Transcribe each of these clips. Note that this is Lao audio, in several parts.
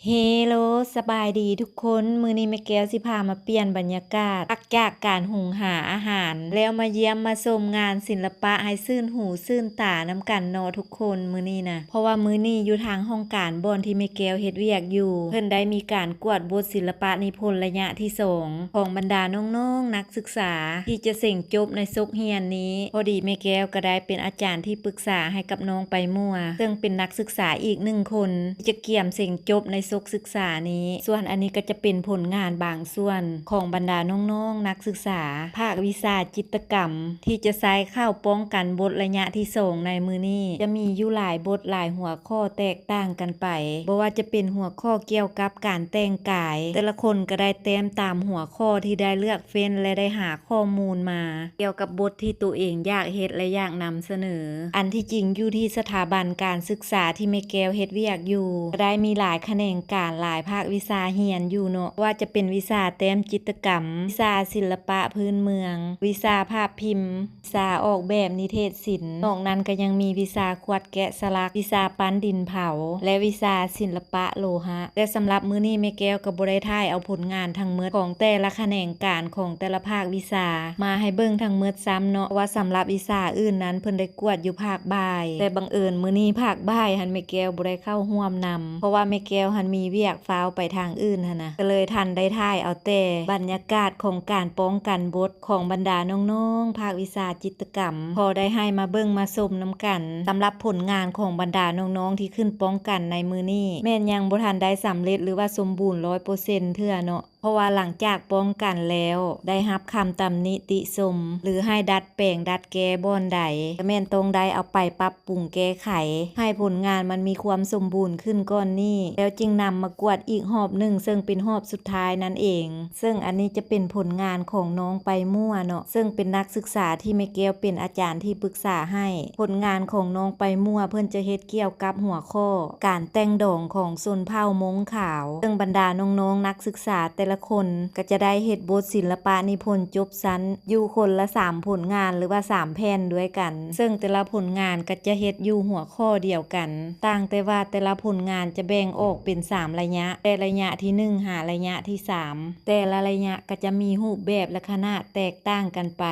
ເຮໂລ ສະບາຍດີທຸກຄົນ, ມື້ນີ້ແມ່ແກ້ວຊິພາມາປ່ຽນບັນຍາກາດ ພັກຈາກການຫຸງຫາອາຫານ ແລ້ວມາຢ້ຽມມາຊົມງານສິລະປະໃຫ້ຊື່ນຫູຊື່ນຕານຳກັນເນາະທຸກຄົນ ມື້ນີ້ນະ. ເພາະວ່າມື້ນີ້ຢູ່ທາງຫ້ອງການບ່ອນທີ່ແມ່ແກ້ວເຮັດວຽກຢູ່ ເພິ່ນໄດ້ມີການກວດບົດສິລະປະນິພົນໄລຍະທີສອງ ຂອງບັນດານ້ອງໆນັກສຶກສາ ທີ່ຈະເສັງຈົບໃນສົກຮຽນນີ້. ພໍດີແມ່ແກ້ວກໍໄດ້ເປັນອາຈານທີ່ປຶກສາໃຫ້ກັບນ້ອງໄປມົວ ເຊິ່ງເປັນນັກສຶກສາອີກໜຶ່ງຄົນ ທີ່ຈະກຽມເສັງຈົບໃນສົກສຶກສານີ້. ສ່ວນອັນນີ້ກໍຈະເປັນຜົນງານບາງສ່ວນຂອງບັນດານ້ອງໆນັກສຶກສາ ພາກວິຊາຈິດຕະກຳ ທີ່ຈະໃຊ້ເຂົ້າປ້ອງກັນບົດໄລຍະທີສອງໃນມື້ນີ້. ຈະມີຢູ່ຫຼາຍບົດຫຼາຍຫົວຂໍ້ແຕກຕ່າງກັນໄປ, ບໍ່ວ່າຈະເປັນຫົວຂໍ້ກ່ຽວກັບການແຕ່ງກາຍ, ແຕ່ລະຄົນກໍໄດ້ແຕ້ມຕາມຫົວຂໍ້ທີ່ໄດ້ເລືອກເຟ້ນ ແລະ ໄດ້ຫາຂໍ້ມູນມາ ກ່ຽວກັບບົດທີ່ໂຕເອງຢາກເຮັດ ແລະ ຢາກນຳສະເໜີ. ອັນທີ່ຈິງຢູ່ທີ່ສະຖາບັນການສຶກສາທີ່ແມ່ແກ້ວເຮັດວຽກຢູ່ ກໍໄດ້ມີຫຼາຍຂະແໜງການ ຫຼາຍພາກວິຊາຮຽນຢູ່ເນາະ, ວ່າຈະເປັນວິຊາແຕ້ມຈິດຕະກຳ, ວິຊາສິລະປະພື້ນເມືອງ, ວິຊາພາບພິມ, ວິຊາອອກແບບນິເທດສິນ. ນອກນັ້ນກໍຍັງມີວິຊາຂວດແກະສະຫຼັກ, ວິຊາປັ້ນດິນເຜົາ ແລະ ວິຊາສິລະປະໂລຫະ. ແຕ່ສຳລັບມື້ນີ້ແມ່ແກ້ວກໍບໍ່ໄດ້ຖ່າຍເອົາຜົນງານທັງໝົດຂອງແຕ່ລະຂະແໜງການຂອງແຕ່ລະພາກວິຊາມາໃຫ້ເບິ່ງທັງໝົດຊ້ຳເນາະ, ເພາະວ່າສຳລັບວິຊາອື່ນນັ້ນເພິ່ນໄດ້ກວດຢູ່ພາກບ່າຍ. ແຕ່ບັງເອີນມື້ນີ້ພາກບ່າຍຫັ້ນແມ່ແກ້ວບໍ່ໄດ້ເຂົ້າຮ່ວມນຳ, ເພາະວ່າແມ່ແກ້ວຫັ້ນມີວຽກຟ້າວໄປທາງອື່ນຫັ້ນນະ, ກໍເລີຍທັນໄດ້ຖ່າຍເອົາແຕ່ບັນຍາກາດຂອງການປ້ອງກັນບົດ ຂອງບັນດານ້ອງໆພາກວິຊາຈິດຕະກຳ ພໍໄດ້ໃຫ້ມາເບິ່ງມາຊົມນຳກັນ. ສຳລັບຜົນງານຂອງບັນດານ້ອງໆທີ່ຂຶ້ນປ້ອງກັນໃນມື້ນີ້ ແມ່ນຍັງບໍ່ທັນໄດ້ສຳເລັດ ຫຼືວ່າສົມບູນຮ້ອຍເປີເຊັນເທື່ອເນາະ, ເພາະວ່າຫຼັງຈາກປ້ອງກັນແລ້ວ ໄດ້ຮັບຄຳຕຳໜິຕິຊົມ ຫຼືໃຫ້ດັດແປງດັດແກ້ບ່ອນໃດ ກໍແມ່ນຕ້ອງໄດ້ເອົາໄປປັບປຸງແກ້ໄຂ ໃຫ້ຜົນງານມັນມີຄວາມສົມບູນຂຶ້ນກ່ອນນີ້ ແລ້ວຈຶ່ງນຳມາກວດອີກຮອບໜຶ່ງ ເຊິ່ງເປັນຮອບສຸດທ້າຍນັ້ນເອງ. ເຊິ່ງອັນນີ້ຈະເປັນຜົນງານຂອງນ້ອງໄປມົວເນາະ, ເຊິ່ງເປັນນັກສຶກສາທີ່ແມ່ແກ້ວເປັນອາຈານທີ່ປຶກສາໃຫ້. ຜົນງານຂອງນ້ອງໄປມົວເພິ່ນຈະເຮັດກ່ຽວກັບຫົວຂໍ້ການແຕ່ງດອງຂອງຊົນເຜົ່າມົ້ງຂາວ, ເຊິ່ງບັນດານ້ອງໆນັກສຶກສາແຕ່ລະຄົນກໍຈະໄດ້ເຮັດບົດສິລະປະນິພົນຈົບຊັ້ນຢູ່ຄົນລະສາມຜົນງານ ຫຼືວ່າສາມແຜ່ນດ້ວຍກັນ, ເຊິ່ງແຕ່ລະຜົນງານກໍຈະເຮັດຢູ່ຫົວຂໍ້ດຽວກັນ, ຕ່າງແຕ່ວ່າແຕ່ລະຜົນງານຈະແບ່ງອອກເປັນສາມໄລຍະ, ແຕ່ໄລຍະທີໜຶ່ງຫາໄລຍະທີສາມ. ແຕ່ລະໄລຍະກໍຈະມີຮູບແບບ ແລະ ຂະໜາດແຕກຕ່າງກັນໄປ.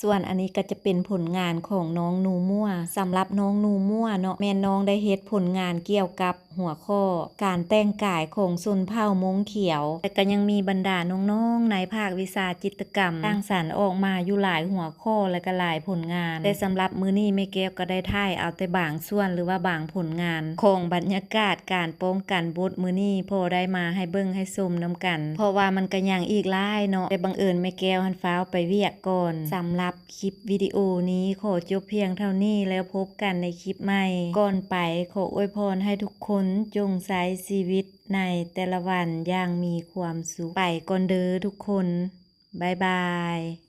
ສ່ວນອັນນີ້ກໍຈະເປັນຜົນງານຂອງນ້ອງນູມົວ. ສຳລັບນ້ອງນູມົວເນາະ, ແມ່ນນ້ອງໄດ້ເຮັດຜົນງານກ່ຽວກັບຫົວຂໍ້ການແຕ່ງກາຍຂອງຊົນເຜົ່າມົ້ງຂຽວ, ແລະ ກໍຍັງມີບັນດານ້ອງໆໃນພາກວິຊາຈິດຕະກຳ ສ້າງສັນອອກມາຢູ່ຫຼາຍຫົວ ຂໍ້ ແລະ ກໍຫຼາຍຜົນງານ. ແຕ່ສຳລັບມື້ນີ້ແມ່ແກ້ວກໍໄດ້ຖ່າຍເອົາແຕ່ບາງສ່ວນ ຫຼືວ່າບາງຜົນງານຂອງບັນຍາກາດການປ້ອງກັນບົດມື້ນີ້ ພໍໄດ້ມາໃຫ້ເບິ່ງໃຫ້ຊົມນຳກັນ, ເພາະວ່າມັນກໍຍັງອີກຫຼາຍເນາະ, ແຕ່ບັງເອີນແມ່ແກ້ວຫັ້ນຟ້າວໄປວຽກກ່ອນ. ສຳລັບຄລິບວິດີໂອນີ້ຂໍຈົບພຽງເທົ່ານີ້ ແລ້ວພົບກັນໃນຄລິບໃໝ່. ກ່ອນໄປ ຂໍອວຍພອນໃຫ້ທຸກຄົນຈົ່ງໃຊ້ຊີວິດໃນແຕ່ລະວັນຢ່າງມີຄວາມສຸກ. ໄປກ່ອນເດີທຸກຄົນ. ບາຍບາຍ.